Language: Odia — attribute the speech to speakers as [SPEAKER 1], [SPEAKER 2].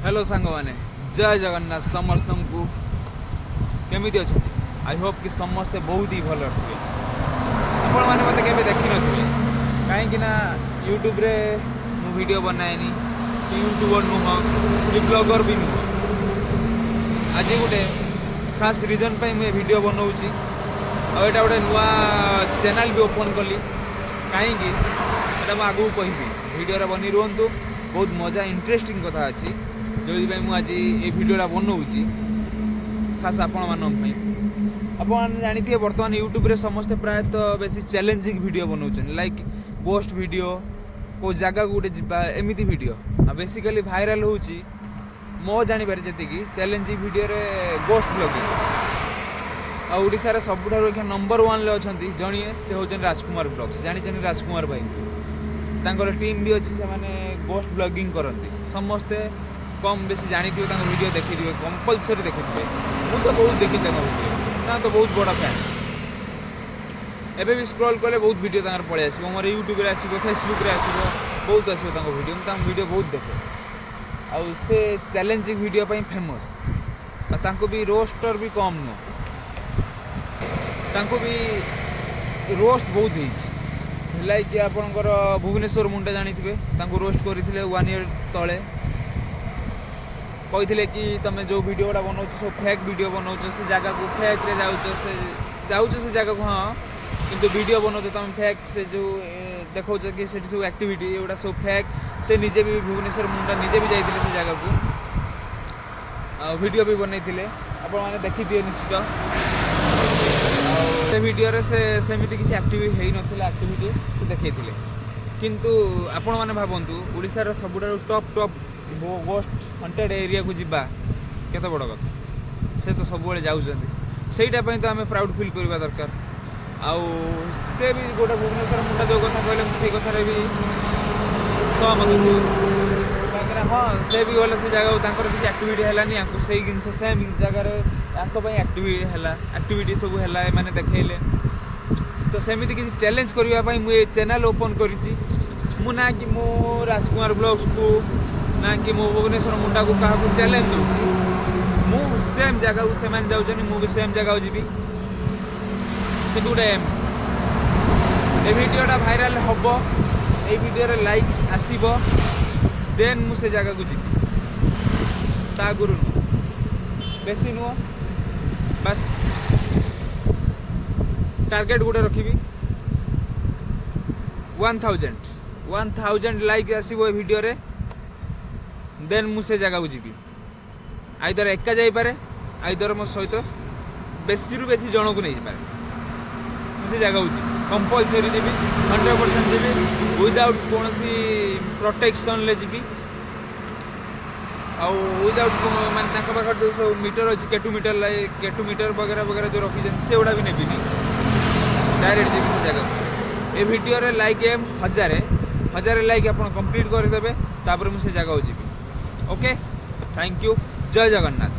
[SPEAKER 1] ହ୍ୟାଲୋ ସାଙ୍ଗମାନେ, ଜୟ ଜଗନ୍ନାଥ ସମସ୍ତଙ୍କୁ। କେମିତି ଅଛନ୍ତି? I Hope କି ସମସ୍ତେ ବହୁତ ହି ଭଲରେ ଥିବେ। ଆପଣମାନେ ମୋତେ କେବେ ଦେଖିନଥିବେ, କାହିଁକି ନା ୟୁଟ୍ୟୁବରେ ମୁଁ ଭିଡ଼ିଓ ବନାଏନି କି ୟୁଟ୍ୟୁବର ନୁହଁ କି ବ୍ଲଗର ବି ନୁହଁ। ଆଜି ଗୋଟେ ଖାସ୍ ରିଜନ୍ ପାଇଁ ମୁଁ ଏ ଭିଡ଼ିଓ ବନାଉଛି ଆଉ ଏଇଟା ଗୋଟେ ନୂଆ ଚ୍ୟାନେଲ୍ ବି ଓପନ୍ କଲି। କାହିଁକି, ଏଇଟା ମୁଁ ଆଗକୁ କହିବି। ଭିଡ଼ିଓରେ ବନି ରୁହନ୍ତୁ। ବହୁତ ମଜା, ଇଣ୍ଟରେଷ୍ଟିଂ କଥା ଅଛି, ଯେଉଁଥିପାଇଁ ମୁଁ ଆଜି ଏଇ ଭିଡ଼ିଓଟା ବନଉଛି ଖାସ୍ ଆପଣମାନଙ୍କ ପାଇଁ। ଆପଣମାନେ ଜାଣିଥିବେ, ବର୍ତ୍ତମାନ ୟୁଟ୍ୟୁବରେ ସମସ୍ତେ ପ୍ରାୟତଃ ବେଶୀ ଚ୍ୟାଲେଞ୍ଜିଂ ଭିଡ଼ିଓ ବନାଉଛନ୍ତି, ଲାଇକ୍ ଗୋଷ୍ଟ ଭିଡ଼ିଓ, କେଉଁ ଜାଗାକୁ ଗୋଟେ ଯିବା, ଏମିତି ଭିଡ଼ିଓ। ଆଉ ବେସିକାଲି ଭାଇରାଲ୍ ହେଉଛି, ମୋ ଜାଣିବାରେ ଯେତିକି, ଚ୍ୟାଲେଞ୍ଜିଂ ଭିଡ଼ିଓରେ ଗୋଷ୍ଟ ବ୍ଲଗିଂ। ଆଉ ଓଡ଼ିଶାରେ ସବୁଠାରୁ ଏଇଖିଣା ନମ୍ବର ୱାନ୍ରେ ଅଛନ୍ତି ଜଣିଏ, ସେ ହେଉଛନ୍ତି ରାଜକୁମାର ବ୍ଲଗ୍ସ। ଜାଣିଛନ୍ତି ରାଜକୁମାର ଭାଇଙ୍କୁ? ତାଙ୍କର ଟିମ୍ ବି ଅଛି, ସେମାନେ ଗୋଷ୍ଟ ବ୍ଲଗିଂ କରନ୍ତି। ସମସ୍ତେ କମ୍ ବେଶୀ ଜାଣିଥିବେ, ତାଙ୍କ ଭିଡ଼ିଓ ଦେଖିଥିବେ, କମ୍ପଲସରି ଦେଖିଥିବେ। ମୁଁ ତ ବହୁତ ଦେଖିଛି ତାଙ୍କ ଭିଡ଼ିଓ, ତାଙ୍କ ତ ବହୁତ ବଡ଼ ଫ୍ୟାନ୍। ଏବେ ବି ସ୍କ୍ରଲ୍ କଲେ ବହୁତ ଭିଡ଼ିଓ ତାଙ୍କର ପଳେଇ ଆସିବ। ମୋର ୟୁଟ୍ୟୁବରେ ଆସିବ, ଫେସବୁକ୍ରେ ଆସିବ, ବହୁତ ଆସିବ ତାଙ୍କ ଭିଡ଼ିଓ। ମୁଁ ତାଙ୍କ ଭିଡ଼ିଓ ବହୁତ ଦେଖେ। ଆଉ ସେ ଚ୍ୟାଲେଞ୍ଜିଂ ଭିଡ଼ିଓ ପାଇଁ ଫେମସ୍। ଆଉ ତାଙ୍କୁ ବି ରୋଷ୍ଟର ବି କମ୍ ନୁହଁ, ତାଙ୍କୁ ବି ରୋଷ୍ଟ ବହୁତ ହେଇଛି। ଲାଇକ୍ ଆପଣଙ୍କର ଭୁବନେଶ୍ୱର ମୁଣ୍ଡା ଜାଣିଥିବେ, ତାଙ୍କୁ ରୋଷ୍ଟ କରିଥିଲେ ୱାନ୍ ଇୟର୍ ତଳେ। କହିଥିଲେ କି ତମେ ଯେଉଁ ଭିଡ଼ିଓ ଗୁଡ଼ା ବନାଉଛ, ସବୁ ଫେକ୍ ଭିଡ଼ିଓ ବନାଉଛ, ସେ ଜାଗାକୁ ଫେକ୍ରେ ଯାଉଛ, ସେ ଯାଉଛ ସେ ଜାଗାକୁ, ହଁ, କିନ୍ତୁ ଭିଡ଼ିଓ ବନାଉଛ ତମେ ଫେକ୍। ସେ ଯେଉଁ ଦେଖାଉଛ କି ସେଠି ସବୁ ଆକ୍ଟିଭିଟି, ଏଗୁଡ଼ା ସବୁ ଫେକ୍। ସେ ନିଜେ ବି, ଭୁବନେଶ୍ୱର ମୁଣ୍ଡା ନିଜେ ବି ଯାଇଥିଲେ ସେ ଜାଗାକୁ ଆଉ ଭିଡ଼ିଓ ବି ବନେଇଥିଲେ। ଆପଣମାନେ ଦେଖିଥିବେ ନିଶ୍ଚିତ। ଆଉ ସେ ଭିଡ଼ିଓରେ ସେ ସେମିତି କିଛି ଆକ୍ଟିଭିଟି ହେଇନଥିଲା, ଆକ୍ଟିଭିଟି ସେ ଦେଖେଇଥିଲେ। କିନ୍ତୁ ଆପଣମାନେ ଭାବନ୍ତୁ, ଓଡ଼ିଶାର ସବୁଠାରୁ ଟପ୍ ଟପ୍ ଗୋଷ୍ଟ ହଣ୍ଟେଡ଼ ଏରିଆକୁ ଯିବା କେତେ ବଡ଼ କଥା। ସେ ତ ସବୁବେଳେ ଯାଉଛନ୍ତି, ସେଇଟା ପାଇଁ ତ ଆମେ ପ୍ରାଉଡ଼ ଫିଲ୍ କରିବା ଦରକାର। ଆଉ ସେ ବି ଗୋଟେ ଭୁବନେଶ୍ୱର ମୁଣ୍ଡା ଯେଉଁ କଥା କହିଲେ, ମୁଁ ସେଇ କଥାରେ ବି ସହମତ ଥିଲି। କାହିଁକିନା ହଁ, ସେ ବି ଗଲେ ସେ ଜାଗାକୁ, ତାଙ୍କର କିଛି ଆକ୍ଟିଭିଟି ହେଲାନି। ୟାଙ୍କୁ ସେଇ ଜିନିଷ ସେମ୍ ଜାଗାରେ ୟାଙ୍କ ପାଇଁ ଆକ୍ଟିଭିଟି ହେଲା, ଆକ୍ଟିଭିଟି ସବୁ ହେଲା, ଏମାନେ ଦେଖେଇଲେ। ତ ସେମିତି କିଛି ଚ୍ୟାଲେଞ୍ଜ କରିବା ପାଇଁ ମୁଁ ଏ ଚ୍ୟାନେଲ୍ ଓପନ୍ କରିଛି। ମୁଁ ନା କି ମୁଁ ରାଜକୁମାର ବ୍ଲଗ୍ସକୁ ନା କି ମୁଁ ଭୁବନେଶ୍ୱର ମୁଣ୍ଡାକୁ କାହାକୁ ଚ୍ୟାଲେଞ୍ଜ ଦେଉଛି। ମୁଁ ସେମ୍ ଜାଗାକୁ ସେମାନେ ଯାଉଛନ୍ତି, ମୁଁ ବି ସେମ୍ ଜାଗାକୁ ଯିବି। କିନ୍ତୁ ଗୋଟେ ଏ ଭିଡ଼ିଓଟା ଭାଇରାଲ୍ ହେବ, ଏଇ ଭିଡ଼ିଓରେ ଲାଇକ୍ସ ଆସିବ, ଦେନ୍ ମୁଁ ସେ ଜାଗାକୁ ଯିବି। ତା ଆଗରୁ ନୁହଁ, ବେଶୀ ନୁହଁ, ବାସ୍ ଟାର୍ଗେଟ୍ ଗୋଟେ ରଖିବି, 1000, 1000 ଲାଇକ୍ ଆସିବ ଏ ଭିଡ଼ିଓରେ, ଦେନ୍ ମୁଁ ସେ ଜାଗାକୁ ଯିବି। ଆଇଦର ଏକା ଯାଇପାରେ, ଆଇଦର ମୋ ସହିତ ବେଶୀରୁ ବେଶୀ ଜଣକୁ ନେଇପାରେ। ମୁଁ ସେ ଜାଗାକୁ ଯିବି, କମ୍ପଲସରି ଯିବି, 100% ଯିବି, ୱିଦାଉଟ୍ କୌଣସି ପ୍ରୋଟେକ୍ସନ୍ରେ ଯିବି। ଆଉ ୱିଦାଉଟ୍ ମାନେ ତାଙ୍କ ପାଖରେ ଯେଉଁ ସବୁ ମିଟର ଅଛି, କେଟୁ ମିଟର, କେଟୁ ମିଟର ବଗେରା ବଗେରା ଯେଉଁ ରଖିଛନ୍ତି, ସେଗୁଡ଼ା ବି ନେବିନି। ଡାଇରେକ୍ଟ ଯିବି ସେ ଜାଗାକୁ। ଏ ଭିଡ଼ିଓରେ ଲାଇକ୍ ଏମ୍ 1000, 1000 ଲାଇକ୍ ଆପଣ କମ୍ପ୍ଲିଟ୍ କରିଦେବେ, ତାପରେ ମୁଁ ସେ ଜାଗାକୁ ଯିବି। Okay, thank you, Jay Jagannath.